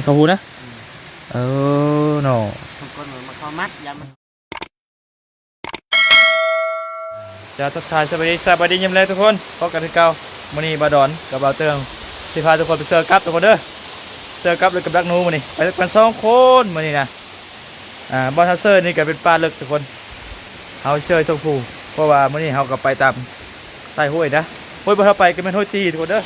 ເຂົ້າຫູນະ? ອືມ ເອີເນາະ ບາງຄົນມັນເຂົ້າມັດ ຢ້ານມັນ ຈະທັກທາຍສະບາຍດີ ສະບາຍດີຍາມແລງທຸກຄົນ ພົບກັນຄືເກົ່າ. ມື້ນີ້ບ່າວດອນກັບບ່າວເຕີງ ຊິພາທຸກຄົນໄປເຊີກັບທຸກຄົນເດີ ເຊີກັບເລີຍກັບດັກໜູມື້ນີ້ ໄປກັນສອງຄົນມື້ນີ້ນະ. ອ່າ ບ່ອນເຮົາເຊີນີ້ກະເປັນປ່າເລິກທຸກຄົນ ເຮົາເຊີຊົມພູ ເພາະວ່າມື້ນີ້ເຮົາກະໄປຕາມ ໃຕ້ຫ້ວຍນະ ຫ້ວຍບ່ອນເຮົາໄປກະແມ່ນຫ້ວຍຕີທຸກຄົນເດີ.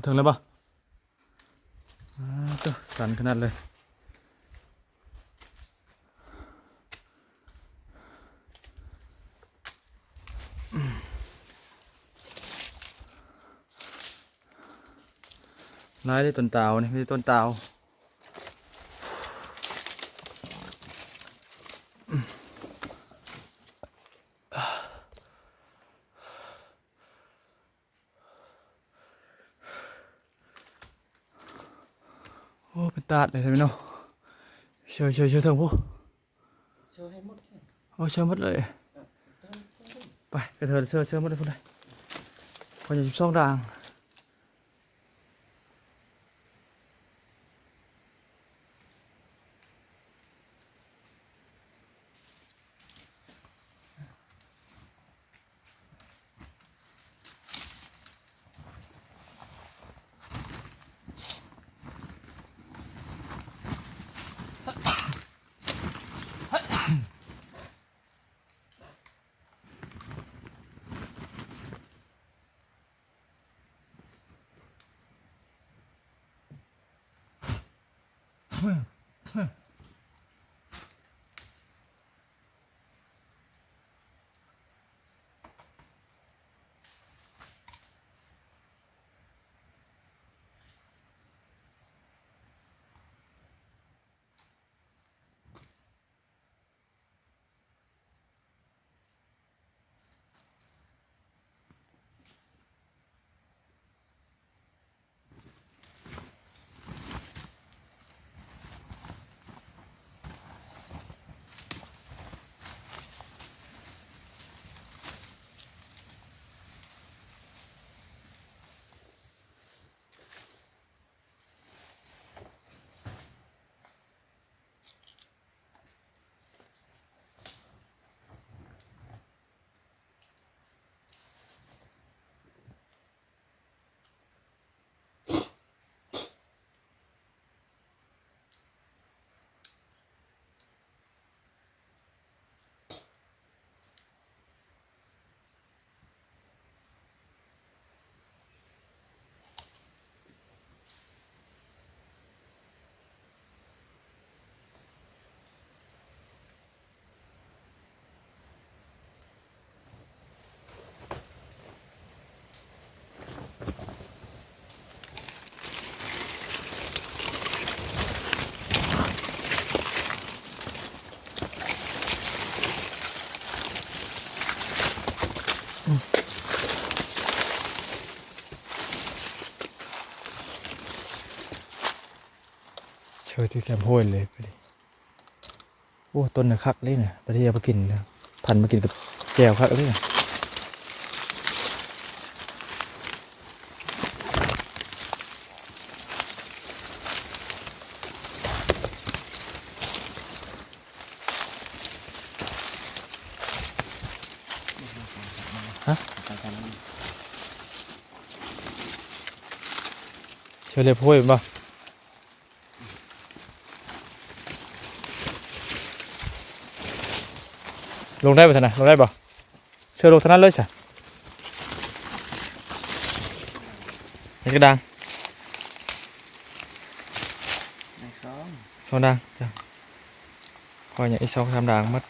ເຖິງແລ້ວບໍ່? ອາ ໂຕ ຊັນຂະໜາດເລີຍ. ຫຼາຍເດ້ຕົ້ນຕາວນີ້ ມີແຕ່ຕົ້ນຕາວ. ໂອ້ ເປັນຕາດເລີຍເນາະ. ເຊີ ເຊີ ເຊີເທິງພຸ້ນ ເຊີໃຫ້ໝົດ ໂອ້ ເຊີໝົດເລີຍ. ເອີ ໄປ ກະເທີເຊີ ເຊີໝົດເລີຍພຸ້ນເລີຍ ເພິ່ນຢູ່ສິບສອງດ່າງ. ເຊີທີ່ແຄມຫ້ວຍເລີຍ. ໂອ້ ຕົ້ນນີ້ຄັກເລີຍນະ ໄປທ່ຽວໄປກິນນະ ພັນມາກິນກັບແຈ່ວຄັກເລີຍນະ. ເລີຍໂພຍແມ່ນບໍ່? ລົງໄດ້ບໍ່ຊັ້ນນະ? ລົງໄດ້ບໍ່? ເຊີລົງທາງນັ້ນເລີຍຊະ. ເຮັດກະດາງ ໃນຊ່ອງ ຊ່ອງດາງ ຈ້ະ. ຂ້ອຍຍັງອີກສອງສາມດາງໝົດ.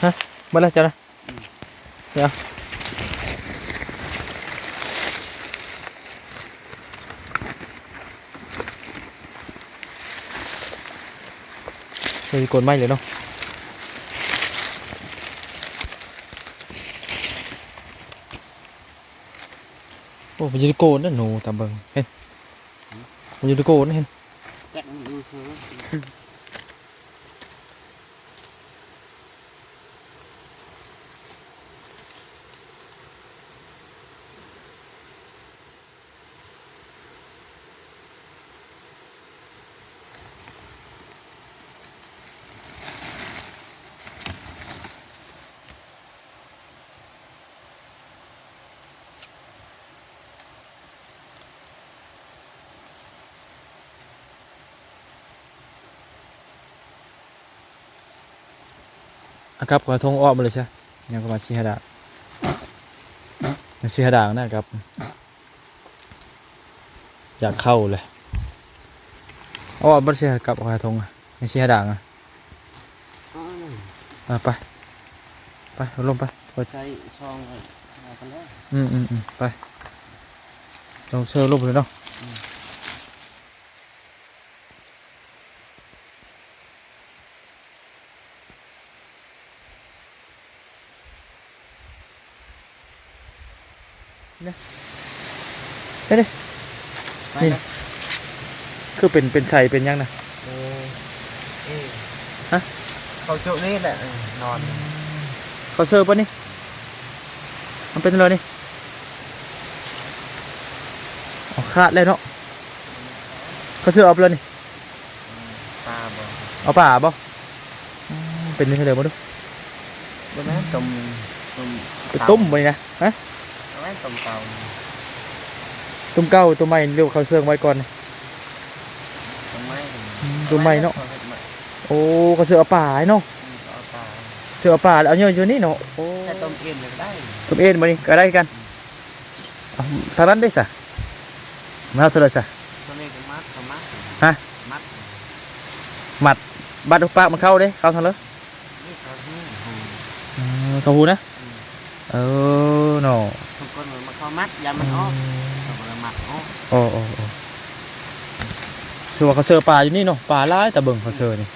ຮະ ເບິດແລ້ວເຈົ້ານະ? ອືມ ເອົາ ໃສ່ໂກນໄມ້ເລີຍເນາະ. ໂອ້ ມັນຢູ່ໃນໂກນນະ ໜູຕາເບິ່ງ ເຫັນ ມັນຢູ່ໃນໂກນ ເຫັນ ຈັກມັນຢູ່ເຊີ. ອາ ກັບກະທົງອອກມາເລີຍຊະ ຍັງປະມານສີ່ຫ້າດາງ ຍັງສີ່ຫ້າດາງນະ ກັບ ຢາກເຂົ້າເລີຍ ເອົາອອກມາເລີຍຊະ ກັບກະທົງ ຍັງສີ່ຫ້າດາງ ອາ ອາ ໄປ ໄປ ລົງໄປ ໃສ່ຊ່ອງ ເອົາກັນເດີ ອືມໆໆ ໄປ ຕ້ອງເຊີລົງໄປເລີຍເນາະ ອືມ. ເດ້ ເດ້ ໄປ ນີ້ ເດ້ ຄືເປັນ ເປັນໄສເປັນຫຍັງນະ? ເອີ ເອີ ຮະ? ເຂົາໂຈະນີ້ແຫຼະ ເອີ ນອນ ເຂົາເຊີປານນີ້ ມັນເປັນຈັ່ງໃດນີ້? ອໍ ຂາດແລ້ວເນາະ ເຂົາເຊີເອົາໄປແລ້ວນີ້. ປາບໍ່? ເອົາປາບໍ່? ອືມ ເປັນຈັ່ງໃດເບິ່ງດູ. ບໍ່ແມ່ນ ຕົ້ມ ຕົ້ມ ໄປຕົ້ມບໍ່ນີ້ນະ? ຮະ? ບໍ່ແມ່ນ ຕົ້ມເກົ່າ ຕົ້ມເກົ່າ ຕົ້ມໃໝ່ ຫຼືວ່າເຂົາເຊີໄວ້ກ່ອນ? ຕົ້ມໃໝ່ ອືມ ຕົ້ມໃໝ່ເນາະ. ເຂົາເຮັດໃໝ່ ໂອ້ ເຂົາເຊີເອົາປາເນາະ. ອືມ ເຂົາເອົາປາ ເຊີເອົາປາ ແລ້ວເອົາເຫຍື່ອຢູ່ນີ້ເນາະ. ໂອ້ ແຕ່ຕົ້ມເອງກໍໄດ້ ຕົ້ມເອງບໍ່ນີ້ ກໍໄດ້ຄືກັນ. ອືມ ເອົາທາງນັ້ນເດ້ຊະ ມັນເທົ່າໃດຊະ? ຕົວນີ້ກໍມັດ ກໍມັດ ຮະ? ມັດ ມັດ ບັດປາກມັນເຂົ້າເດ້ ເຂົ້າທາງເລີຍ ນີ້ເຂົ້າຫູ ຫູ ເອີ ເຂົ້າຫູນະ ອືມ ເອີ ເນາະ ບາງຄົນມັນເຂົ້າມັດ ຢ້ານມັນອອກ ອືມ ເຂົາກໍເລີຍມັດອອກ ໂອ້ ໂອ້ ໂອ້ ຖືວ່າເຂົາເຊີປາຢູ່ນີ້ເນາະ ປາຫຼາຍ ຕາເບິ່ງເຂົາເຊີນີ້.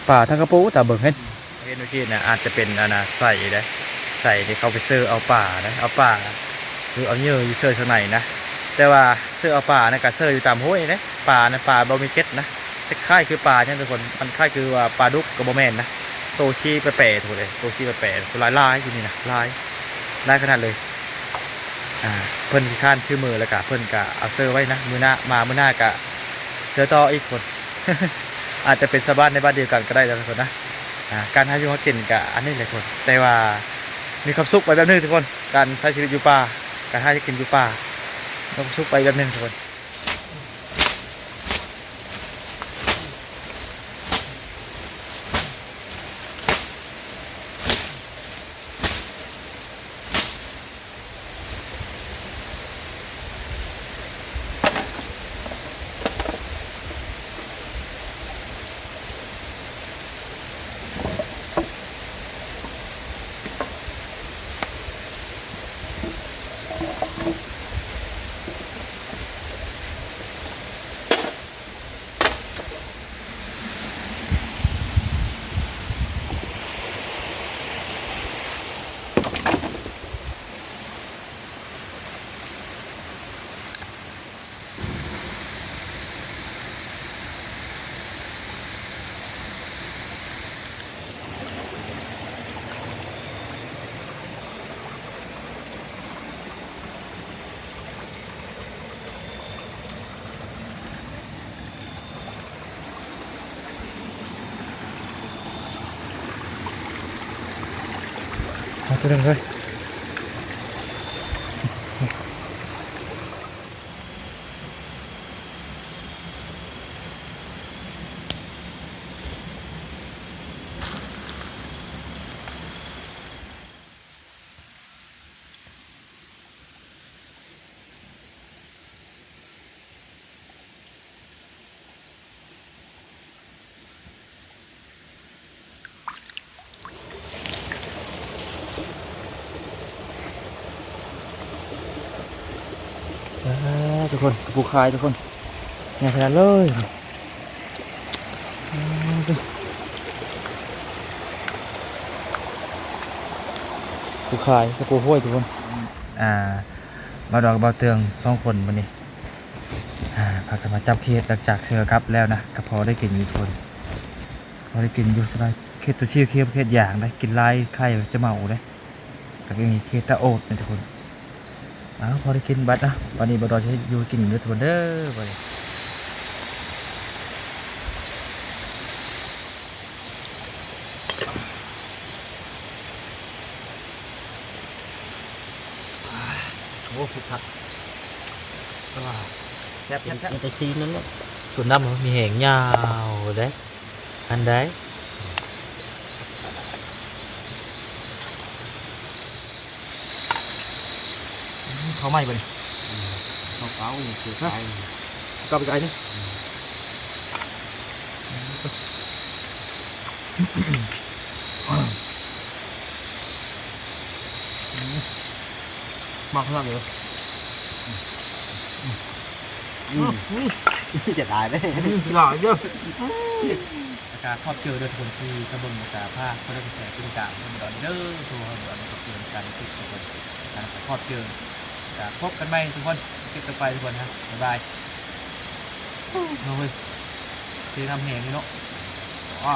ປາທັງກະປູ ຕາເບິ່ງເຫັນ ເຫັນເມື່ອກີ້ນະ ອາດຈະເປັນອັນນະ ໄສ້ເດ້ ໄສ້ທີ່ເຂົາໄປເຊີເອົາປານະ ເອົາປາ ຫຼືເອົາເຫຍື່ອຢູ່ເຊີທາງໃນນະ ແຕ່ວ່າເຊີເອົາປານະ ກະເຊີຢູ່ຕາມຫ້ວຍເດ້ ປານະ ປາບໍ່ມີເກັດນະ ຄ້າຍໆຄືປາຫຍັງທຸກຄົນ ມັນຄ້າຍຄືວ່າປາດຸກກໍບໍ່ແມ່ນນະ ໂຕຊີ້ແປໆ ທຸກຄົນເອີຍ ໂຕຊີ້ແປໆ ຫຼາຍໆ ຢູ່ນີ້ນະ ຫຼາຍ ຫຼາຍຂະໜາດເລີຍ. ອ່າ ເພິ່ນຂີ້ຄ້ານຖືມື ແລ້ວກະເພິ່ນກະເອົາເຊີໄວ້ນະ ມື້ໜ້າ ມາມື້ໜ້າກະເຊີຕໍ່ອີກພຸ້ນ. ອາດຈະເປັນຊາວບ້ານໃນບ້ານດຽວກັນກໍໄດ້ນະທຸກຄົນນະ. ອ່າ ການຫາຢູ່ຫາກິນກະອັນນີ້ແຫຼະທຸກຄົນ ແຕ່ວ່າມີຄວາມສຸກໄປແບບໜຶ່ງທຸກຄົນ. ການໃຊ້ຊີວິດຢູ່ປ່າ ການຫາຢູ່ກິນຢູ່ປ່າ ມີຄວາມສຸກໄປແບບໜຶ່ງທຸກຄົນ. ເອົາຕົວໜຶ່ງເລີຍ. ອ່າ ທຸກຄົນ ກະປູຂາຍທຸກຄົນ ໃຫຍ່ຂະໜາດເລີຍ. ປູຂາຍ ກະປູຫ້ວຍທຸກຄົນ. ອ່າ ບ່າວດອນກັບບ່າວເຕີງສອງຄົນມື້ນີ້ ອ່າ ພາກັນມາຈັບເຂດ ຫຼັງຈາກເຊີກັບແລ້ວນະ ກະພໍໄດ້ກິນຢູ່ທຸກຄົນ ພໍໄດ້ກິນຢູ່. ສ່ວນຫຼາຍເຂດຕົວສີຂຽວ ເຂດຢາງໄດ໋ ກິນຫຼາຍໄຂ້ຈະເມົາໄດ໋. ແລ້ວກະມີເຂດຕາໂອດນະທຸກຄົນ. ເອົາ ພໍໄດ້ກິນບັດນະ ບັດນີ້ບ່າວດອນຊິເຮັດຢູ່ກິນເດີທຸກຄົນເດີ ບັດນີ້. ໂອ້ ຄືຄັກ ແຊບໆ ແຊບໆ ມີແຕ່ຊີ້ນນັ້ນແຫຼະ ສ່ວນດຳມີແຮງຍາວເດ້. ອັນໃດ? ອືມ ເຂົ້າໃໝ່ບໍ່ນີ້? ອືມ ເຂົ້າເກົ່ານີ້ຄືໄກ ເກົ່າໄກນີ້. ອືມ ມັກຂະໜາດເລີຍ. ອືມ ຈະຕາຍເດ້ ອືມ ຫຼາຍເດີ. ແລ້ວກະຂອບໃຈເດີທຸກຄົນທີ່ເຂົ້າເບິ່ງ ແລ້ວກະຝາກກົດໄລກ໌ກົດແຊ ກົດຕິດຕາມໃຫ້ບ່າວດອນເດີ. ໂທຫາບ່າວດອນ ຂອບໃຈໃນການຕິດຕາມທຸກຄົນ ແລ້ວກະຂອບໃຈ ແລ້ວກະພົບກັນໃໝ່ທຸກຄົນ ຄລິບຕໍ່ໄປທຸກຄົນນະ. ບາຍບາຍ. ໂອ້ຍ ເສຍນ້ຳແຮງເນາະ.